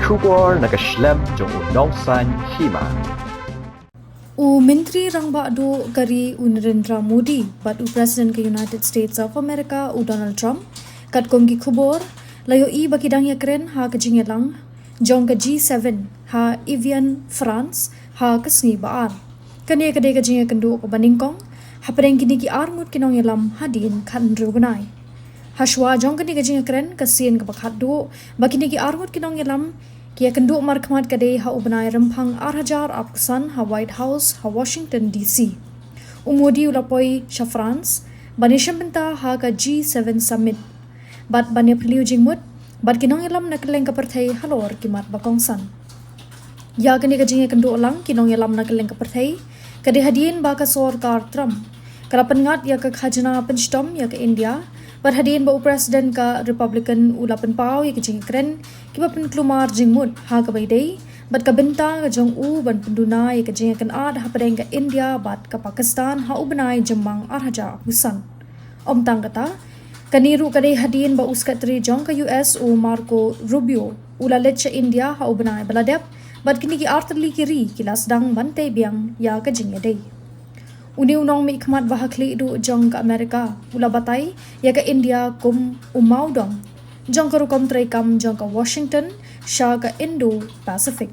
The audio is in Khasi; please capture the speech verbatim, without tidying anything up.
Khubor na ka shlem jong u Nongsaiñ Hima. U Myntri Rangbah Duh ka ri u Narendra Modi bad u President ka United States of America u Donald Trump, katkum ki khubor, la ïohi ba ki dang ïakren ha ka jingïalang jong ka G seven ha Evian, France, ha ka sngi ba ar. Kane ka dei ka jingïakynduh kaba nyngkong hapdeng kine ki arngut ki nongïalam hadien khathynriew bnai. Hashwa jong kane ka jingïakren, ka sien kaba khatduh ba kine ki arngut ki nongïalam ki ïakynduh markhmat ka dei ha u bnai Rymphang ar hajar arphew san ha White House ha Washington D C. U Modi u la poi sha France ban ïashim bynta ha ka G seven Summit bad ban ïaphylliew jingmut bad ki nongïalam na kylleng ka pyrthei halor ki mat ba kongsan. Ïa kane ka jingïakynduh lang ki nongïalam na kylleng ka pyrthei, ka dei hadien ba ka sorkar Trump ka la pynngat ïa ka khajna pynshitom ïa ka India, bad hadien ba u President ka Republican u la pynpaw ïa ka jingïakren kiba pynkulmar jingmut ha kaba ïadei bad ka bynta ka jong u ban pynduna ïa ka jingïakynad hapdeng ka India bad ka Pakistan ha u bnai Jymmang ar hajar arphew san. Ym tang kata, kane ruh ka dei hadien ba u Secretary jong ka U S u Marco Rubio u la leit sha India ha u bnai ba la dep, bad kine ki artylli ki ri ki la sdang ban tei biang ïa ka jingïadei. Une u nongmihkhmat ba ha khlieh duh jong ka America u la batai ïa ka India kum u mawdong jong ka rukom treikam jong ka Washington sha ka Indo-Pacific.